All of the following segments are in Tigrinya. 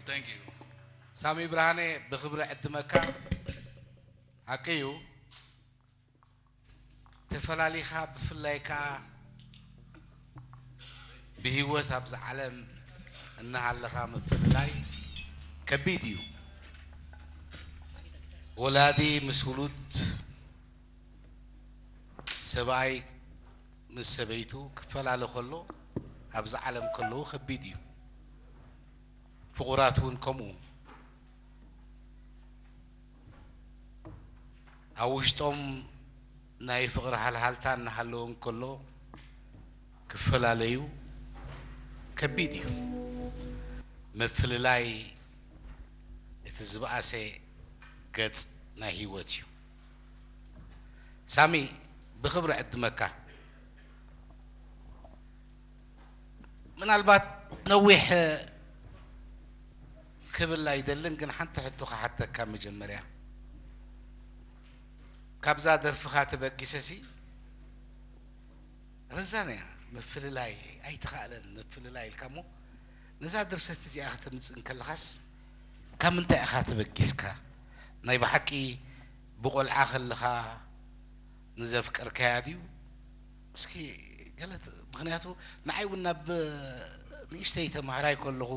Thank you. ሳሚ ብርሃነ ብኽብሪ ዕድመካ። ሓቂ እዩ፣ ተፈላሊኻ፣ ብፍላይ ከኣ ብህይወት ኣብዚ ዓለም እናሃለኻ ምፍልላይ ከቢድ እዩ። ወላዲ ምስ ውሉድ፣ ሰብኣይ ምስ ሰበይቱ ክፈላለ ከሎ፣ ኣብዚ ዓለም ከለዉ ከቢድ እዩ። ፍቑራት እውን ከምኡ። ኣብ ውሽጦም ናይ ፍቕሪ ሃልሃልታ እናሃለወ እንከሎ፣ ክፈላለዩ ከቢድ እዩ። ምፍልላይ እቲ ዝበኣሰ ገጽ ናይ ህይወት እዩ። ሳሚ፣ ብኽብሪ ዕድመካ። ምናልባት ነዊሕ ክብል ኣይደልን፣ ግን ሓንቲ ሕቶ ክሓተካ። መጀመርያ፣ ካብዛ ደርፍኻ ተበጊሰሲ፣ ረዛን እያ፣ ምፍልላይ ኣይተኻእለን፣ ምፍልላይ ኢልካ እሞ፣ ነዛ ድርሰት እዚኣ ከተምጽእ እንከለኻስ፣ ካብ ምንታይ ኢኻ ተበጊስካ? ናይ ብሓቂ ብቖልዓ ከለኻ ንዘፍቀርካያ ድዩ? እስኪ ገለ ት-፣ ምኽንያቱ ንዓይ እውን ናብ ንእሽተይ ተማሃራይ ከለኹ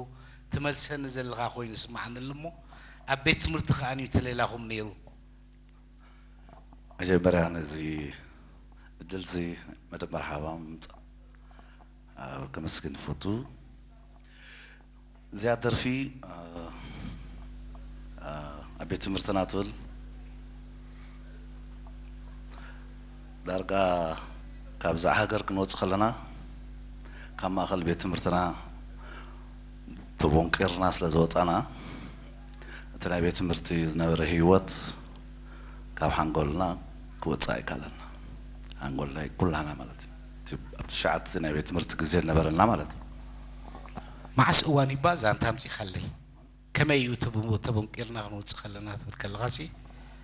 ትመልሰኒ ዘለኻ ኮይኑ ይስምዓኒ ኣሎ እሞ፣ ኣብ ቤት ትምህርቲ ከኣ እዩ ተሌላኹም ነይሩ። መጀመርያ ነዚ ዕድልዚ መደብ መርሓባ ምምጻእ፣ አ፣ ከመስግን እፈቱ። እዚኣ ደርፊ፣ አ፣ አ፣ ኣብ ቤት ትምህርትና ትብል ዳርጋ ካብዛ ሃገር ክንወጽእ ከለና ካብ ማእከል ቤት ትምህርትና ተቦንቂርና ስለ ዝወጻና፣ እቲ ናይ ቤት ትምህርቲ ዝነበረ ህይወት ካብ ሓንጎልና ክወጽእ ኣይከኣለን። ሓንጎል ናይ ኩላህና ማለት እዩ። እቲ ኣብቲ ሸዓተ ናይ ቤት ትምህርቲ ግዜ ዝነበረና ማለት እዩ። መዓስ እዋን እዩ እባ ዛንታ ኣምጺኻለይ? ከመይ እዩ እቲ ብሞ-፣ ተቦንቂርና ክንወጽእ ከለና ትብል ከለኻሲ?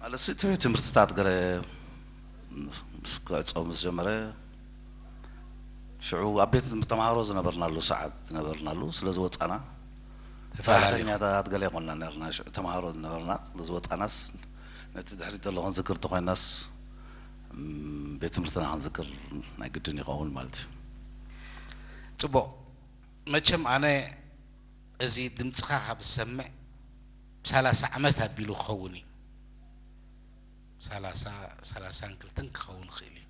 ማለት እቲ ቤት ትምህርትታት ገለ ምስ ክዕጸው ምስ ጀመረ፣ ሽዑ ኣብ ቤት ተማሃሮ ዝነበርናሉ ሰዓት ዝነበርናሉ ስለ ዝወጻና፣ ተፈላለዩ። ሰራሕተኛታት ገለ ኣይኮንና ነርና። ሽዑ ተማሃሮ ዝነበርና ስለ ዝወጻናስ፣ ነቲ ድሕሪት ዘሎ ክንዝክር እንተኾይናስ፣ እም፣ ቤት ትምህርትና ክንዝክር ናይ ግድን ይኸውን ማለት እዩ። ጽቡቕ። መቸም ኣነ እዚ ድምጽኻ ካብ ዝሰምዕ ሰላሳ ዓመት ኣቢሉ ክኸውን እዩ። ሰላሳ፣ ሰላሳን ክልተን ክኸውን ይኽእል እዩ።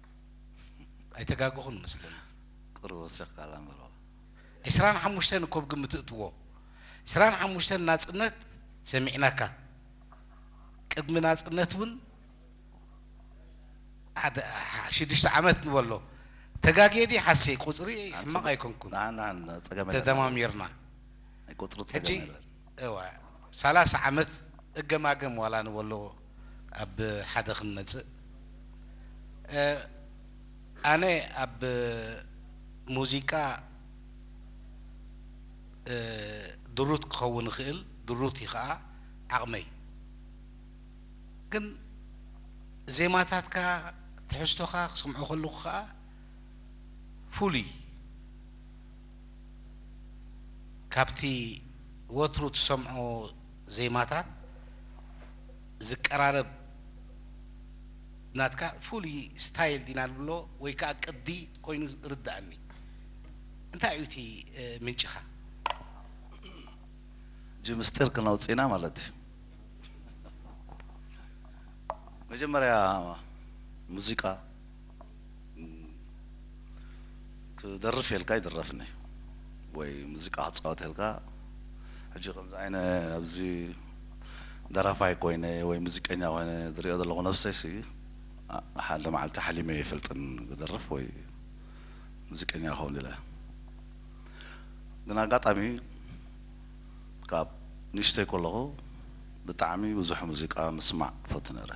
ኣይተጋገኹን መስለኒ። ቁሩብ ወሲኽካ ኣላ እምበር። ዕስራን ሓሙሽተን እኮ ብግምት እትዎ። ዕስራን ሓሙሽተን ናጽነት ሰሚዕናካ። ቅድሚ ናጽነት እውን ሓደ፣ ሽዱሽተ ዓመት ንበሎ። ተጋግየ ድየ ሓስየ? ቁጽሪ ሕማቕ ኣይኮንኩን። ንዓና ጸገም የለን። ተደማሚርና። ናይ ቁጽሪ ሕጂ፣ ጸገም የለን። እዋ፣ ሰላሳ ዓመት እገማገም ዋላ ንበሎ ኣብ ሓደ ክንመጽእ። እ፣ ኣነ ኣብ ሙዚቃ፣ እ፣ ድሩት ክኸውን እኽእል፣ ድሩት እዩ ኸኣ ዓቕመይ። ግን ዜማታትካ፣ ትሕዝቶኻ ክሰምዖ ከለኹ ኸኣ ፍሉይ፣ ካብቲ ወትሩ ትሰምዖ ዜማታት ዝቀራረብ፣ ናትካ ፍሉይ ስታይል ዲና ንብሎ ወይ ከኣ ቅዲ ኮይኑ ርድኣኒ። እንታይ እዩ እቲ፣ እ፣ ምንጭኻ? ሕጂ ምስጢር ክነውጽእ ኢና ማለት እዩ። መጀመርያ ሙዚቃ ክደርፍ የልካ ይድረፍኒ ወይ ሙዚቃ ክጻወት የልካ። ሕጂ ከምዚ ኣይነ ኣብዚ ደራፋይ ኮይነ ወይ ሙዚቀኛ ኮይነ ዝሪኦ ዘለኹ ነብሰይሲ፣ ኣ-፣ ሓደ መዓልቲ ሓሊመ ኣይፈልጥን ክደርፍ ወይ ሙዚቀኛ ክኸውን ኢለ። ግን ኣጋጣሚ ካብ ንእሽተይ ከለኹ ብጣዕሚ ብዙሕ ሙዚቃ ምስማዕ እፈቱ ነይረ።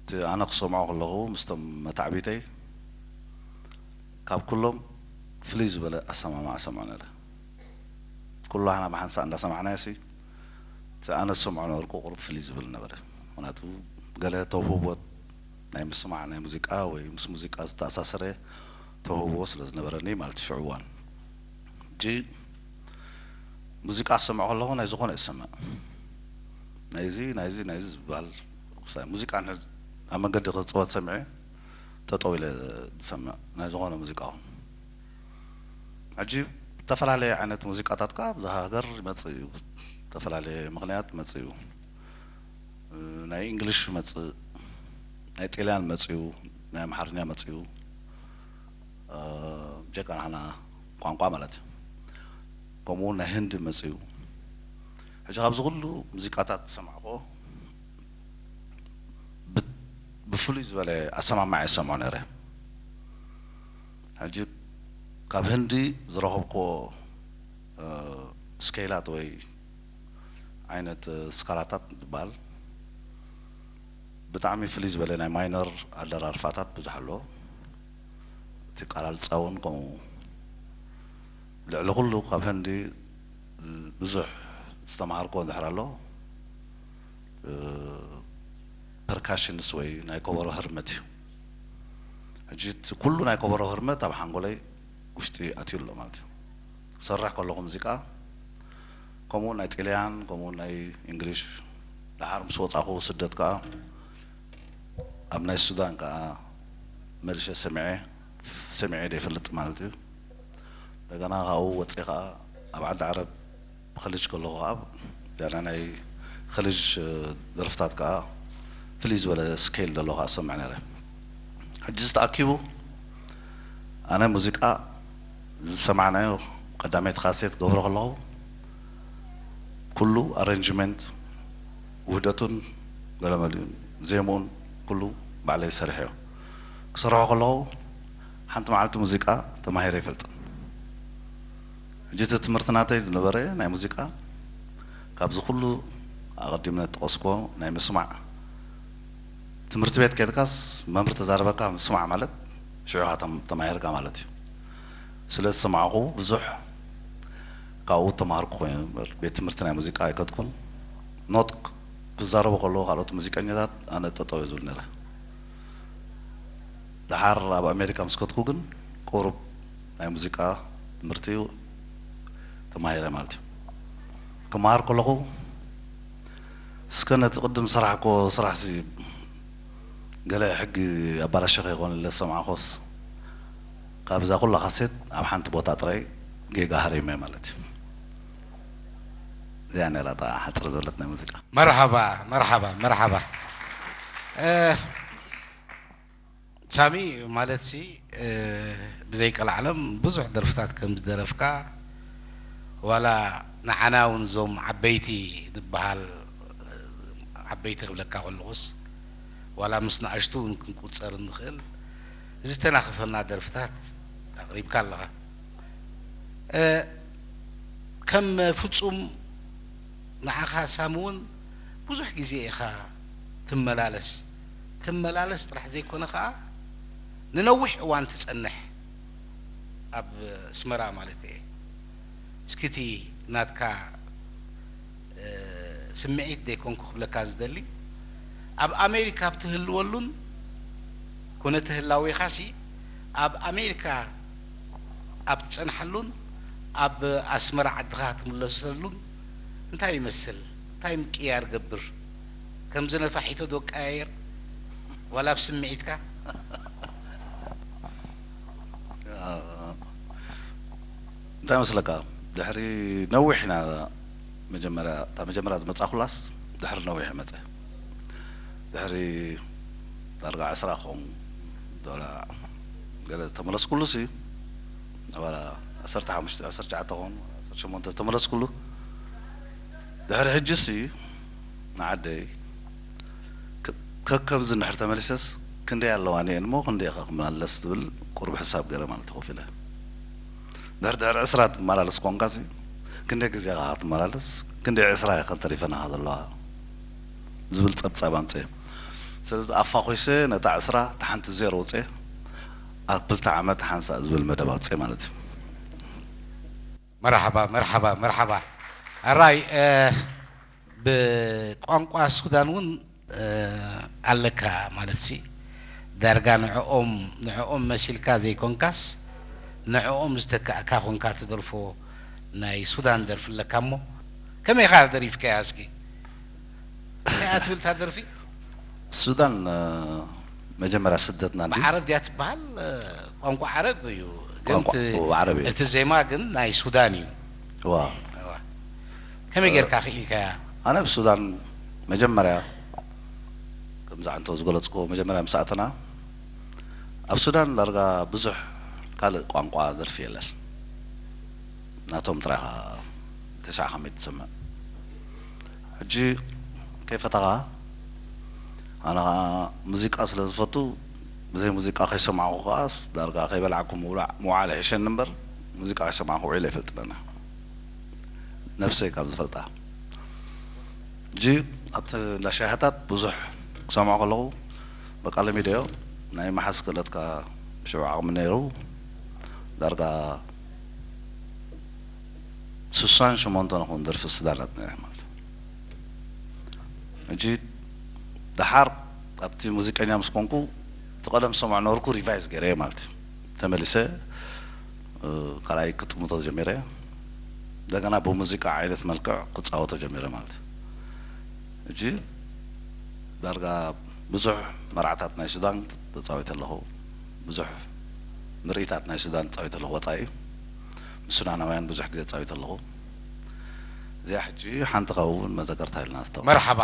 እቲ ኣነ ክሰምዖ ከለኹ ምስቶም መታዕቢተይ ካብ ኩሎም ፍልይ ዝበለ ኣሰማምዓ እሰምዖ ነይረ። ኩላህና ብሓንሳእ እንዳሰማዕናዮሲ፣ እቲ ኣነ ዝሰምዖ ነበርኩ ቁሩብ ፍልይ ዝብል ነበረ። ምኽንያቱ ገለ ተውህቦ ናይ ምስማዕ ናይ ሙዚቃ ወይ ምስ ሙዚቃ ዝተኣሳሰረ ተውህቦ ስለ ዝነበረኒ ማለት እዩ ሽዑ እዋን። ሕጂ ሙዚቃ ክሰምዕ ከለኹ ናይ ዝኾነ ይሰምዕ። ናይዚ ናይዚ ናይዚ ዝበሃል ክሳይ ሙዚቃ እንድሕር ኣብ መንገዲ ክፅወት ሰምዐ ጠጠው ኢለ ዝሰምዕ ናይ ዝኾነ ሙዚቃ ኹን። ሕጂ ዝተፈላለየ ዓይነት ሙዚቃታት ከዓ ኣብዚ ሃገር ይመፅእ እዩ። ዝተፈላለየ ምኽንያት ይመፅእ እዩ። ናይ እንግሊሽ መፅእ፣ ናይ ጣልያን መፅኡ፣ ናይ ኣምሓርኛ መፅኡ፣ ጀካ ናህና ቋንቋ ማለት እዩ። ከምኡ እውን ናይ ህንዲ መፅኡ። ሕጂ ካብዚ ኩሉ ሙዚቃታት ዝሰማዕኮ ብፍሉይ ዝበለ ኣሰማማዕ ይሰምዖ ነረ። ሕጂ ካብ ህንዲ ዝረኸብኮ ስኬላት ወይ ዓይነት ስካላታት ዝበሃል ብጣዕሚ ፍልይ ዝበለ ናይ ማይነር ኣደራርፋታት ብዙሕ ኣሎ። እቲ ቃላልፃ እውን ከምኡ። ልዕሊ ኩሉ ካብ ህንዲ ብዙሕ ዝተምሃርኮ እንድሕር ኣሎ ፐርካሽንስ ወይ ናይ ከበሮ ህርመት እዩ። ሕጂ እቲ ኩሉ ናይ ከበሮ ህርመት ኣብ ሓንጎለይ ውሽጢ ኣትዩ ኣሎ ማለት እዩ። ክሰርሕ ከለኹ ሙዚቃ ከምኡ ናይ ጣልያን ከምኡ ናይ እንግሊሽ ደሓር ምስ ወፃኹ ስደት ከዓ ኣብ ናይ ሱዳን ከዓ መልሸ ሰሚዐ ሰሚዐ ዘይፈልጥ ማለት እዩ። እንደገና ካብኡ ወፂ ከዓ ኣብ ዓዲ ዓረብ ብኸልጅ ከለኹ ከዓ ያለ ናይ ኸልጅ ደርፍታት ከዓ ፍልይ ዝበለ ስኬል ዘለዎ ከዓ ዝሰምዕ ነረ። ሕጂ ዝተኣኪቡ ኣነ ሙዚቃ ዝሰማዕናዮ ቀዳመይቲ ካሴት ገብሮ ከለኹ ኩሉ ኣረንጅመንት ውህደቱን ገለመሊኡን ዜምኡን ኩሉ ባዕለይ ሰሪሐዮ። ክሰርሖ ከለኹ ሓንቲ መዓልቲ ሙዚቃ ተማሂረ ይፈልጥን። ሕጂ እቲ ትምህርቲ ናተይ ዝነበረ ናይ ሙዚቃ ካብዚ ኩሉ ኣቐዲምነ ዝጠቐስኮ ናይ ምስማዕ ትምህርቲ ቤት ኬድካስ መምህር ተዛረበካ ምስማዕ ማለት ሽዑ ኢኻ ተም- ተማሂርካ ማለት እዩ። ስለ ዝሰማዕኹ ብዙሕ ካብኡ ተማሃርኩ ኮይኑ እምበር ቤት ትምህርቲ ናይ ሙዚቃ ኣይከድኩን። ኖት ክዛረቡ ከለዉ ካልኦት ሙዚቀኛታት ኣነ ጠጠው እየ ዝብል ነረ። ደሓር ኣብ ኣሜሪካ ምስ ከድኩ ግን ቁሩብ ናይ ሙዚቃ ትምህርቲ ተማሂረ ማለት እዩ። ክመሃር ከለኹ እስከ ነቲ ቅድም ዝሰራሕኮ ስራሕሲ ገለ ሕጊ ኣባላሸ ከይኮነ ኢለ ዝሰማዕኮስ ካብዛ ኩላ ካሴት ኣብ ሓንቲ ቦታ ጥራይ ጌጋ ሃሪመ ማለት እዩ። እዚኣ ነይራ እታ ሓፅር ዝበለት ናይ ሙዚቃ። መርሓባ መርሓባ መርሓባ። ሳሚ ማለት ሲ ብዘይ ቀልዓለም ብዙሕ ደርፍታት ከም ዝደረፍካ ዋላ ንዓና እውን እዞም ዓበይቲ ንበሃል ዓበይቲ ክብለካ ከለኹስ ዋላ ምስ ንኣሽቱ እውን ክንቁፀር እንኽእል ዝተናኽፈና ደርፍታት ኣቕሪብካ ኣለኻ። ከም ፍፁም ንዓኻ ሳሚ እውን ብዙሕ ግዜ ኢኻ ትመላለስ ትመላለስ ጥራሕ ዘይኮነ ከዓ ንነዊሕ እዋን ትፀንሕ ኣብ ኣስመራ ማለት እየ እስኪ እቲ ናትካ ስምዒት ደይኮንኩ ክብለካ ዝደሊ ኣብ ኣሜሪካ ኣብ ትህልወሉን ኩነተ ህላዌኻሲ ኣብ ኣሜሪካ ኣብ ትጸንሓሉን ኣብ ኣስመራ ዓድኻ ትምለሰሉን እንታይ ይመስል? እንታይ ምቅያር ገብር? ከምዚ ነፋሒቶ ዶ ቀያየር? ዋላ ኣብ ስምዒትካ? እንታይ መስለካ ድሕሪ ነዊሕ ኢና መጀመርያ እታ መጀመርያ ዝመጻ ኩላስ ድሕሪ ነዊሕ መጸ ድሕሪ ዳርጋ ዕስራ ክኸውን ዶላ ገለ ዝተመለስኩሉ ሲ ዋላ ዓሰርተ ሓሙሽተ ዓሰርተ ትሽዓተ ክኸውን ዓሰርተ ሸሞንተ ዝተመለስኩሉ ድሕሪ ሕጂ ሲ ንዓደይ ከከምዚ እንድሕር ተመሊሰስ ክንደይ ኣለዋኒ እየን እሞ ክንደይ ኢኻ ክመላለስ ዝብል ቁሩብ ሕሳብ ገይረ ማለት ኮፍ ኢለ ድሕሪ ድሕሪ ዕስራ ትመላለስ ኮንካሲ ክንደይ ግዜ ኢኻ ክትመላለስ ክንደይ ዕስራ ኢኸን ተሪፈናኻ ዘለዋ ዝብል ፀብፃብ ኣምፅእ ስለዚ ኣፋኺሰ ነታ ዕስራ እታ ሓንቲ ዜሮ ውፅእ ኣብ ክልተ ዓመት ሓንሳእ ዝብል መደብ ኣውፅእ ማለት እዩ መርሓባ መርሓባ መርሓባ ኣራይ ብቋንቋ ሱዳን እውን ኣለካ ማለት ሲ ዳርጋ ንዕኦም ንዕኦም መሲልካ ዘይኮንካስ ንዕኦም ዝተካእካ ኮንካ ትደርፎ ናይ ሱዳን ደርፊ ኣለካ እሞ ከመይ ኢኻ ደሪፍካያ? እስኪ እንታይ እያ ትብል እታ ደርፊ? ሱዳን መጀመርያ ስደትና እንዲ ብዓረብ ድያ ትበሃል? ቋንቋ ዓረብ እዩ ግን ቋንቋ ዓረብ እዩ። እቲ ዜማ ግን ናይ ሱዳን እዩ። ዋ ከመይ ጌርካ ክኢልካያ? ኣነ ኣብ ሱዳን መጀመርያ ከምዛ ዕንቶ ዝገለፅኩ መጀመርያ ምስ ኣተና ኣብ ሱዳን ዳርጋ ብዙሕ ካልእ ቋንቋ ደርፊ የለን። ናቶም ጥራይ ኢኻ ተስዓ ከመይ ትሰምዕ። ሕጂ ከይፈተኻ ኣነ ኸዓ ሙዚቃ ስለ ዝፈቱ ብዘይ ሙዚቃ ከይሰማዕኩ ከዓስ ዳርጋ ከይበላዕኩ ምውላዕ ምውዓል ይሕሸኒ እምበር ሙዚቃ ከይሰማዕኩ ውዒለ ኣይፈልጥን ኣነ። ነብሰይ ካብ ዝፈልጣ ሕጂ ኣብቲ እንዳ ሻሂታት ብዙሕ ክሰምዖ ከለኹ በቃ ለሚደዮ ናይ መሓዝ ክእለትካ ሽዑ ዓቕሚ ነይሩ ዳርጋ ስሳን ሸሞንተን ንኹን ደርፊ ሱዳናት ነይረ ማለት እዩ። ሕጂ ደሓር ኣብቲ ሙዚቀኛ ምስ ኮንኩ እቲ ቀደም ዝሰምዖ ነበርኩ ሪቫይዝ ገይረ ማለት እዩ። ተመሊሰ ካልኣይ ክጥምቶ ጀሚረ እንደገና ብሙዚቃ ዓይነት መልክዕ ክፃወቶ ጀሚረ ማለት እዩ። ሕጂ ዳርጋ ብዙሕ መርዓታት ናይ ሱዳን ተፃዊተ ኣለኹ። ብዙሕ ምርኢታት ናይ ሱዳን ተፃዊተ ኣለኹ። ወፃኢ ምስ ሱዳናውያን ብዙሕ ግዜ ተፃዊተ ኣለኹ። እዚኣ ሕጂ ሓንቲ ካብውን መዘከርታ ኢልና ዝተው መርሓባ